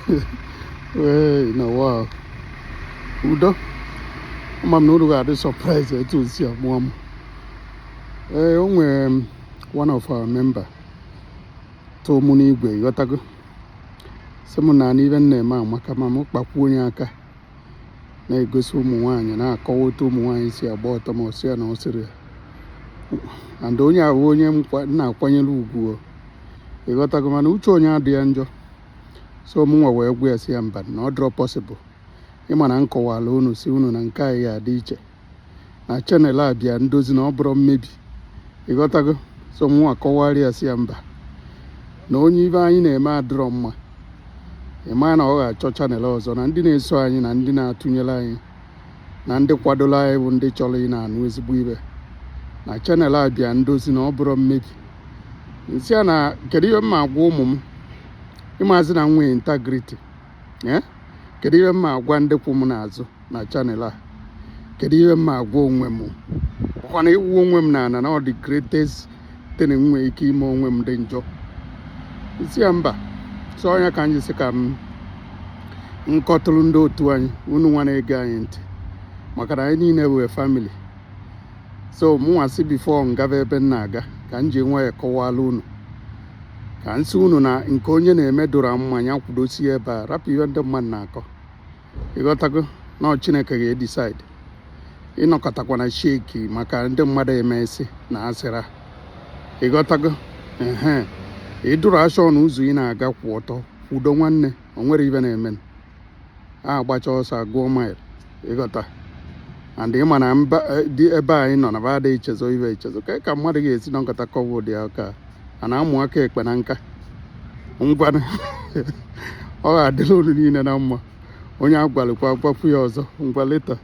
Ee, na wow, udo. Ama m na unu ga-adị surprise etu o si amụọ m. Ee, o nwere one of our member too mụ n'igwe, ghọtago, sị m na n'ibe m na-eme amaka, ma m kpakwuo onye aka na-egosi ụmụ nwaanyị, na-akọwa otu ụmụ nwaanyị si agba ọtọ. Ma ọ sị ya na ọ sịrị ya and onye ahụ onye m na-akwanyere ugwu o, ịghọtago, mana uche onye adị ya njọ. So mụnwa wee gwa ya, sị ya mba, na ọ dịrọ possible. Ịma na m kọwara unu, si unu na nke anyị ga-adị iche na channel a bịa ndozi, na ọ bụrụ mmebi, ịghọtago. So mụnwa kọwara ya, sị ya mba, na onye ibe anyị na-eme adịrọ mma, ịma na ọ ga-achọ channel ọzọ, na ndị na-eso anyị na ndị na-atụnyere anyị na ndị kwadola anyị bụ ndị chọrọ ị na-anụ ezigbo ibe, na channel a bịa ndozi, na ọ bụrụ mmebi. Nsị ya na kedu ihe m ma agwa ụmụ m, ịmazi na nwee integrity, ee, kedu ihe m ma agwa ndị kwụ m n'azụ na channel a, kedu ihe m ma agwa onwe m? Ọkwa na iwu onwe m na ana na ọ dị greatest thing m nwee ike ime onwe m dị njọ. Nsị ya mba. So ọnya ka anyị sị ka m nkọtụrụ ndị otu anyị, unu nwa na-ege anyị ntị, maka na anyị niile wee family. So mụnwa sị before m gaba ebe m na-aga, ka m ji nwayọọ kọwala unu, ka m sị unu na nke onye na-eme doro mma, ya kwudosie ebe a, rapụ ihe ndị mmadụ na-akọ, ịghọtago, na ọ Chineke ga-edecide. Ịnọkọtakwa na sheki maka ndị mmadụ emesi na asịra, ịghọtago. Ehe, ịdụrụ ashọ na ụzọ ị na-aga kwụ ọtọ, kwudo nwanne, o nwere ibe na-eme a agbacha ọsọ agụọ mile, ịghọta. And ịma na mba dị ebe anyị nọ na ba adịghị echezo ibe echezo ka mmadụ ga-esi nọkọta kọwa ụdị aka a na-amụ aka ekpe na nka. Ngwanụ, ọ ga-adịla unu niile na mma. Onye agwalụkwa agwakwu ya ọzọ. Ngwa, later.